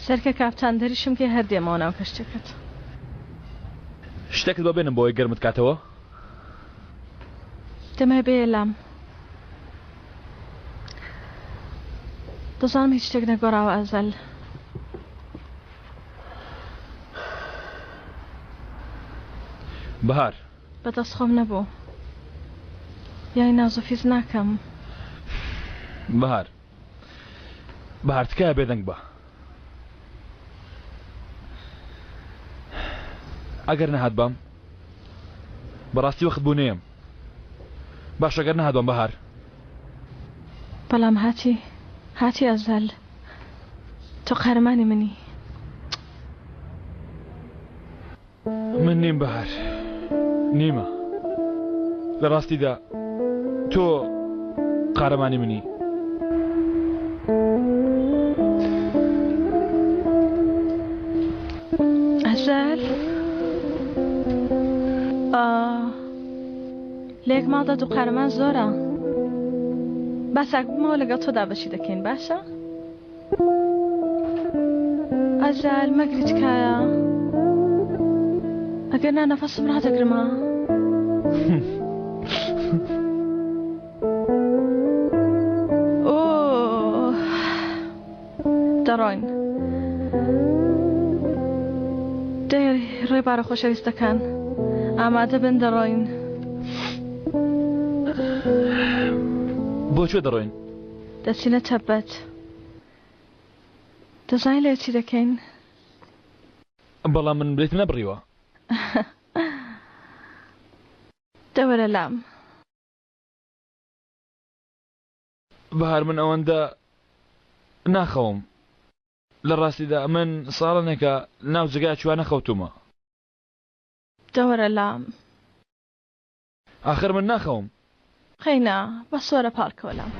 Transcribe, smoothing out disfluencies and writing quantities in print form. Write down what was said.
سەرکە کاپتان دەریشم کەی هەر دێمەوە ناو کەشتیەکەت. شتێکت بۆ بێنم بۆ ئەوەی گەرمت کاتەوە؟ دەمەوێ بێیە لام. دەزانم هیچ شتێک نەگۆڕاوە ئەزەل. بەهار. بەدەست خۆم نەبوو. یای ناز و فیز ناکەم. بەهار. بەهار تکایە بێدەنگ بە. ئەگەر نەهاتبام بەڕاستی وەخت بوو نەیەم. باشە گەر نەهاتبام بەهار. بەڵام هاتی هاتی ئەزەل تۆ قارەمانی منی. من نیم بەهار نیمە لە ڕاستیدا تۆ قارەمانی منی. ئەزەل ئا لە یەک ماڵدا دوو قارەمان زۆرە با چاک بمەوە لەگەڵ تۆ دابەشی دەکەین باشە ئەزال مەگری تکایە ئەگەر نا نەفەسم ڕادەگرمە دەڕۆین دەی ڕێبارە خۆشەویستەکان ئامادە بن دەڕۆین بۆ کوێ دەڕۆین؟ دەچینە تەبەت دەزانی لەوێ چی دەکەین؟ بەڵام من بلیتم نەبڕیوە. دە وەرە لام. بەهار من ئەوەندە ناخەوم. لە ڕاستیدا من ساڵانێکە ناو جێگایەکی وا نەخەوتوومە. دە وەرە لام. ئاخر من ناخەوم. قەینا بەس وەرە پاڵکەوە لام.